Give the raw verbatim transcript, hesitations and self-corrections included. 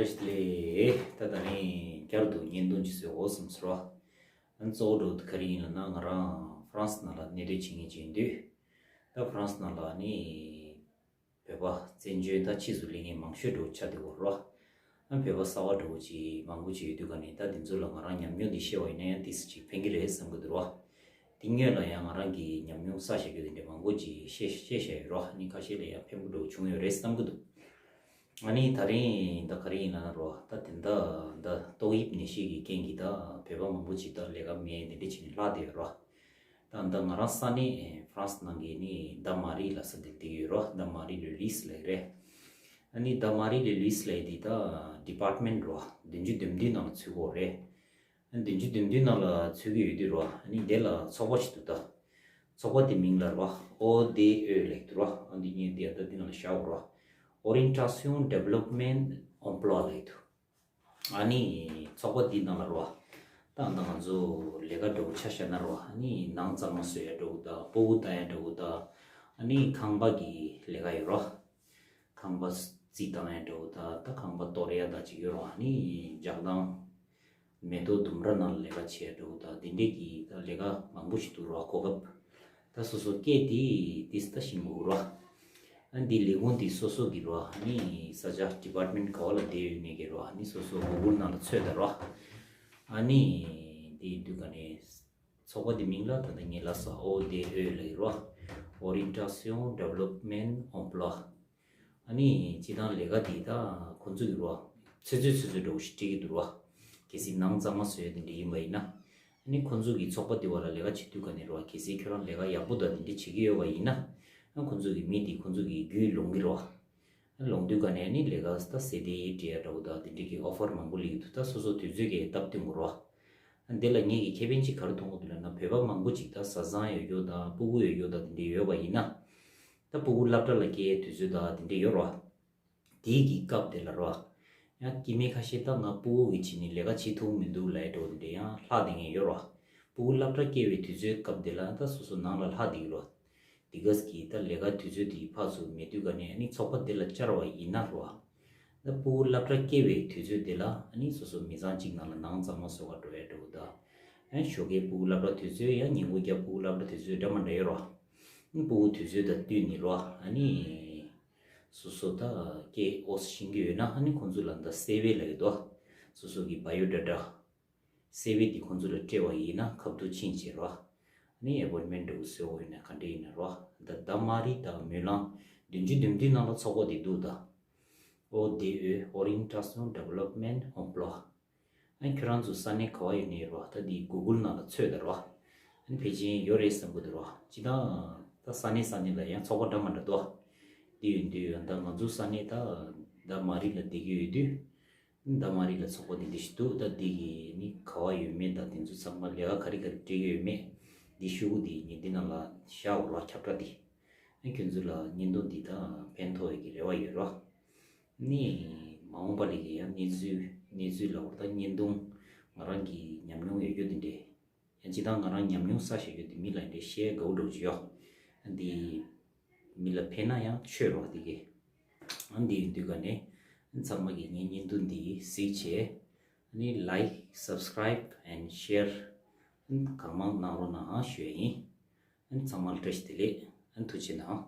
ལས་ད་ད་རིང་བསྐྱར་དུ་བརྙན་ཐུང་ཅིག་བཟོ་དགོས་བསམ་སོང་། ཨ་གཙོ་བོ་འགྲོ་ག་རེ་ཡིན་ལབ་ན། ང་རང་ཧྥ་རན་སི་ནང་ལ་གནས་སྡོད་བྱེད་མཁན་ཅིག་ཡིན་དུས། ད་ཧྥ་རན་སི་ནང་ལ་ནི་བོད་པ་བཙན་བྱོལ་ད་ཕྱིས་སུ་སླེབས་མཁན་མང་ཤོས་འགྲོ་ཆགས་བསྡད་ཡོད་རེད། ཨ་བོད་པ་གསར་པ་འགྲོ་ཅིག་མང་པོ་ཅིག་ཡོད་དུས་ག་ནས་ད་འདི་ཚོ་ལ་ང་རང་ཉམས་མྱོང་འདི་བཤད་པ་ཡིན་ན་ཡང་ཏོག་ཙམ་ཅིག་ཕན་གྱི་རེད་བསམ་གྱི་འདུག་ར། དེ་སྔོན་ལ་ཡང་ང་རང་གི་ཉམས་མྱོང་བསགས་བཞག་རྒྱུ་དེ་འདྲ་མང་པོ་ཅིག་བཤད་བཤད་བཞག་ཡོད་ར། ཨ་ནི་ཁ་ཤས་ལ་ཡང་ཕན་པོ་འགྲོ་བྱུང་ཡོད་རེད་བསམ་གྱི་འདུག་ཨ་ནི་ད་རིང་ད་ག་རེ་ཡིན་ལབ་ན་རོ། ད་དེ་འདྲ་ད་ཏོག་དབྱིབས་ནད་གཞི་གི་རྐྱེན་གྱིས་ད་བོད་པ་མང་པོ་ཅིག་ད་ལས་ཀ་མེད་འདི་འདྲ་བྱས་ནས་ལྷག་བསྡད་ཡོད་རོ། ད་ད་ང་རང་ས་གནས་ཧྥ་རན་སི་ནང་གི་ནི་ད་མ་རི་ལབ་ས་དེ་བསྡད་ཡོད་རོ། ད་མ་རི་ལེ་ལུས་ལབ་རེད། ཨ་ནི་ད་མ་རི་ལེ་ལུས་ལབ་དེ་ད་ཌི་པར་ཊི་མེན་ཊི་རོ། བདུན་ཅུ་དོན་བདུན་ནང་ལ་ཚུད་ཀྱི་ཡོད་རེད། ཨ་བདུན་ཅུ་དོན་བདུན་ནང་ལ་ཚུད་ཀྱི་ཡོད་དུས་རོ། ཨ་ནི་དེ་ལ་ཚོགས་པ་ཞིག་འདུག་ད་ཚོགས་པ་དེ་མིང་ལ་རོ། ཨོ་དེ་ཨོ་ལབ་འདུག་རོ། ཨ་འདི་ངས་འདི་ཡ་ད་འདི་ནང་ལ་བཞག་གོ་རོ། Orientation Développement Emploi ལབ་འདུག་ཨ་ནི་ཚོགས་པ་འདི་ནང་ལ་རོ། ད་ད་ང་ཚོ་ལས་ཀ་འདྲ་པོ་ཆ་བཞག་ན་རོ། ཨ་ནི་ནང་གཙང་མ་བཟོ་ཡ་འདྲ་པོ་དང་། སྤུ་གུ་ལྟ་ཡ་འདྲ་པོ་དང་། ཨ་ནི་ཁང་པ་གི་ལས་ཀ་ཡོད་རོ། ཁང་པ་རྩི་བཏང་ཡ་འདྲ་པོ་དང་། ད་ཁང་པ་གཏོར་ཡ་ད་ཅིག་ཡོད་རོ། ཨ་ནི་ལྗགས་དང་མེ་ཏོག་ལྡུམ་ར་ནང་ལ་ལས་ཀ་བྱེད་ཡ་འདྲ་པོ་དང་། དེ་འདྲས་ཀྱི་ད་ལས་ཀ་མང་པོ་ཞིག་འདུག་རོ། གོ་སྐབས། ད་སོ་སོ་སྐད་དེ་ཏིས་ད་ཤེས་མི་དགོས་རོ། ཨ་འདི་ལས་ཁུངས་འདི་སོ་སོ་གི་རོ། ཨ་ནི་ས་ཆ་ཌི་པར་ཊི་མེན་ཊི་ག་བ་ལ་བསྡད་ཡོད་མེད་ཀྱི་རོ། ཨ་ནི་སོ་སོ་གུ་གལ་ནང་ལ་འཚོལ་ད་རོ། ཨ་ནི་དེ་དུས་ག་ནས་ཚོགས་པ་འདི་མིང་ལ་ད་ལྟ་ངས་ལབ་ས་ཨོ་དེ་ཨོ་ལབ་ཀྱི་རོ། Orientation Développement Emploi། ཨ་ནི་སྤྱིར་བཏང་ལས་ཀ་འདི་ད་ཁོང་ཚོ་གི་རོ། ཚོད་ཚོད་ཚོད་ཚོད་འདྲ་པོ་ཞིག་སྤྲད་ཀྱི་འདུག་རོ། གལ་སྲིད་ནང་གཙང་མ་བཟོ་ཡ་དེ་འདྲ་ཡིན་པ་ཡིན་ན། ཨ་ནི་ཁོང་ཚོ་གི་ཚོགས་པ་འདི་བ་ལ་ལས་ཀ་བྱེད་དུས་ག་ནས་རོ། གལ་སྲིད་ཁྱོད་རང་ལས་ཀ་ཡག་པོ་དང་དེ་འདྲ་བྱེད་ཀྱི་ཡོད་པ་ཡིན་ན། ཨ་ཁོང་ཚོ་གི་མི་དེ་ཁོང་ཚོ་གི་རྒྱུས་ལོན་གྱི་རོ། ཨ་ལོན་དུས་ག་ནས་ཨ་ནི་ལས་ཀ་ད་ཟེ་དེ་ཡི་འབྲེལ་འདྲ་པོ་དང་དེ་འདྲ་གི་ཨོ་ཕར་མང་པོ་སླེབས་ཀྱི་འདུག་ད་སོ་སོ་དུས་ཚོད་ཀྱིས་སྟབས་བསྟུན་དགོས་རོ། ཨ་འདི་ལ་ངེད་ཀྱི་ཁེ་ཕན་ཅིག་ག་རེ་མཐོང་གི་འདུག་ལབ་ན། བོད་པ་མང་པོ་ཅིག་ད་བཟའ་ཚང་ཡོད་རྒྱུ་དང་སྤུ་གུ་ཡོད་རྒྱུ་དང་དེ་འདྲ་ཡོད་པ་ཡིན་ན། ད་སྤུ་གུ་སློབ་གྲྭ་ལ་སྐྱེལ་དུས་ཚོད་དང་དེ་འདྲ་ཡོད་རོ། དེའི་གི་སྐབས་དེ་ལ་རོ། ཡང་སྐྱེས་དམན་ཁ་ཤས་ད་ང་སྤུ་གུ་གི་ཆེད་ནས་ལས་ཀ་བྱེད་ཐུབ་མི་འདུག་ལབ་ཡ་འདྲ་པོ་དེ་འདྲ་ཡང་ལྷག་བསྡད་མཁན་ཡོད་རོ། སྤུ་གུ་སློབ་གྲྭ་སྐྱེལ་བའི་དུས་ཚོད་སྐབས་དེ་ལ་ད་སོ་སོ་ནང་ལ་ལྷག་བསྡད་ཀྱི་རོ། དེ་ག་གི་ད་ལས་ཀ་དུས་ཚོད་དེ་ཕར་ཚུར་མེད་དུས་ག་ནས་ཨ་ནི་ཚོགས་པ་དེ་ལ་བཅར་བ་ཡིན་ན་རོ། ད་སྤུ་གུ་སློབ་གྲྭ་སྐྱེལ་བའི་དུས་ཚོད་དེ་ལ་ཨ་ནི་སོ་སོ་མི་ཚང་གཅིག་ནང་ལ་ནང་གཙང་མ་བཟོ་ག་འགྲོ་ཡ་འདྲ་པོ་དང་། ཨ་ཞོགས་ཀས་སྤུ་གུ་སློབ་གྲྭ་དུས་ཚོད་ཡང་ཉིན་གུང་རྒྱབ་སྤུ་གུ་སློབ་གྲྭ་དུས་ཚོད་འདྲ་མི་འདྲ་ཡོད་རོ། ཨ་སྤུ་གུ་དུས་ཚོད་དང་བསྟུན་ནས་རོ། ཨ་ནི་སོ་སོ་ད་སྐད་འོས་ཤེས་ཀྱི་ཡོད་ན་ཨ་ནི་ཁོང་ཚོ་ལ་ད་སི་ཝི་ལབ་ཀྱི་འདུག་སོ་སོ་གི་བ་ཡོ་ཌ་ཊ་སི་ཝི་འདི་ཁོང་ཚོ་ལ་སྤྲད་པ་ཡིན་ན་ཁ་ཐུག་ཕྱིན་བྱས་རོ། ཨ་ནི་ཨེ་པོའིན་མེན་ཊི་འདྲ་པོ་བཟོ་དགོས་ཡོད་ན་ག་འདྲ་ཡིན་ན་རོ། ད་ད་མ་རི་དང་མུན་ལང་བདུན་ཅུ་དོན་བདུན་ནང་ལ་ཚོགས་པ་འདི་འདུག་ད། ཨོ་དེ་ཨོ། Orientation Développement Emploi། ཨ་ཁྱོད་རང་ཚོ་ས་གནས་ག་བ་ཡོད་ནའི་རོ། ད་འདི་གུ་གལ་ནང་ལ་འཚོལ་ད་རོ། ཨ་ནི་ཕལ་ཆེར་ཡོད་རེད་བསམ་གྱི་འདུག་རོ། སྤྱིར་བཏང་ད་ས་གནས་ས་གནས་ལ་ཡང་ཚོགས་པ་འདྲ་མི་འདྲ་འདུག་འདི་ཡོད་འདི་ཡོད། ད་ང་ཚོ་ས་གནས་ད་ད་མ་རི་ལ་བསྡད་ཀྱི་ཡོད་དུས། ད་མ་རི་ལ་ཚོགས་པ་འདི་འདི་ཞིག་འདུག་ད་འདི་གི་ནི་ག་བ་ཡོད་མེད་དང་དེ་ཚོ་ཚང་མ་ལས་ཀ་ག་རེ་ག་རེ་སྤྲད་ཀྱི་ཡོད་མེད་འདི་ཤོག་གུ་འདི་ངས་འདི་ནང་ལ་བཞག་གོ་རོ། ཁྱབ་བསྒྲགས་འདི། ཨ་ཁྱོད་ཚོ་ལ་བརྙན་ཐུང་འདི་དང་ཕན་ཐོགས་ཡོད་ཀྱི་རེ་བ་ཡོད་རོ། ནི་མ་འོངས་པ་ལ་གི་ཡང་གནས་ཚུལ་གནས་ཚུལ་ལབ་དགོས་རེད། ད་བརྙན་ཐུང་ང་རང་གི་ཉམས་མྱོང་ཡོད་རྒྱུ་འདི་འདྲས། ཡང་སྤྱིར་བཏང་ང་རང་ཉམས་མྱོང་བསགས་བཞག་རྒྱུ་འདི་མི་ལ་འདྲས་བཤད་དགའ་པོ་འདྲ་པོ་ཅིག་ཡོད། ཨ་འདི་མི་ལ་ཕན་ན་ཡང་ཆོས་རོ་འདི་གི། ཨ་འདི་ཡིན་དུས་ག་ནས་ཚང་མ་གིས་ངའི་བརྙན་ཐུང་འདི་གཟིགས་བྱས། ཨ་ནི་like, subscribe and share གང་མང་གནང་རོགས་གནང་ཞུ་ཡ་ཡིན། ཨ་ནི་ཚང་མ་ལ་བཀྲ་ཤིས་བདེ་ལེགས། ཨ་ནི་ཐུགས་རྗེ་གནང་།